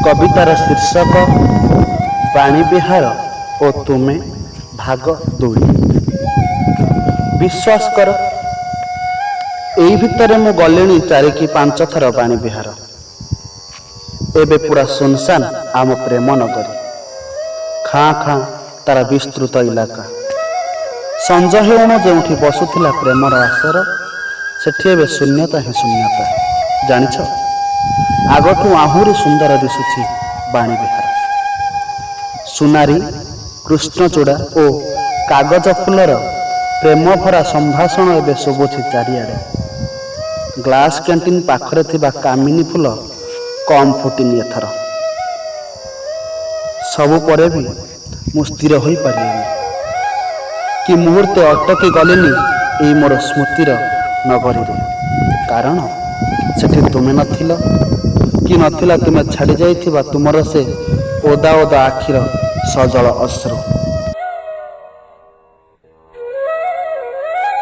କବିତାର ଶୀର୍ଷକ ବାଣୀବିହାର ଓ ତୁମେ ଭାଗ 2। ବିଶ୍ୱାସ କର, ଏଇ ଭିତରେ ମୁଁ ଗଲିଣି 4 କି 5 ଥର ବାଣୀବିହାର। ଏବେ ପୁରା ସୁନସାନ ଆମ ପ୍ରେମ ନଗରୀ। ଖାଁ ଖାଁ ତାର ବିସ୍ତୃତ ଇଲାକା। ସଞ୍ଜ ହେଉଣୁ ଯେଉଁଠି ବସୁଥିଲା ପ୍ରେମର ଆସର, ସେଠି ଏବେ ଶୂନ୍ୟତା ହିଁ ଶୂନ୍ୟତା। ଜାଣିଛ, ଆଗଠୁ ଆହୁରି ସୁନ୍ଦର ଦିଶୁଛି ବାଣୀବିହାର। ସୁନାରୀ, କୃଷ୍ଣଚୂଡ଼ା ଓ କାଗଜ ଫୁଲର ପ୍ରେମଭରା ସମ୍ଭାଷଣ ଏବେ ଶୁଭୁଛି ଚାରିଆଡ଼େ। ଗ୍ଲାସ୍ କ୍ୟାଣ୍ଟିନ୍ ପାଖରେ ଥିବା କାମିନୀ ଫୁଲ କମ୍ ଫୁଟିନି ଏଥର। ସବୁ ପରେ ବି ମୁଁ ସ୍ଥିର ହୋଇପାରିଲିନି କି ମୁହୂର୍ତ୍ତେ ଅଟକି ଗଲିନି ଏଇ ମୋର ସ୍ମୃତିର ନଗରୀରେ। କାରଣ ସେଠି ତୁମେ ନଥିଲ କି ନଥିଲା ତୁମେ ଛାଡ଼ି ଯାଇଥିବା ତୁମର ସେ ଓଦା ଓଦା ଆଖିର ସଜଳ ଅଶ୍ରୁ।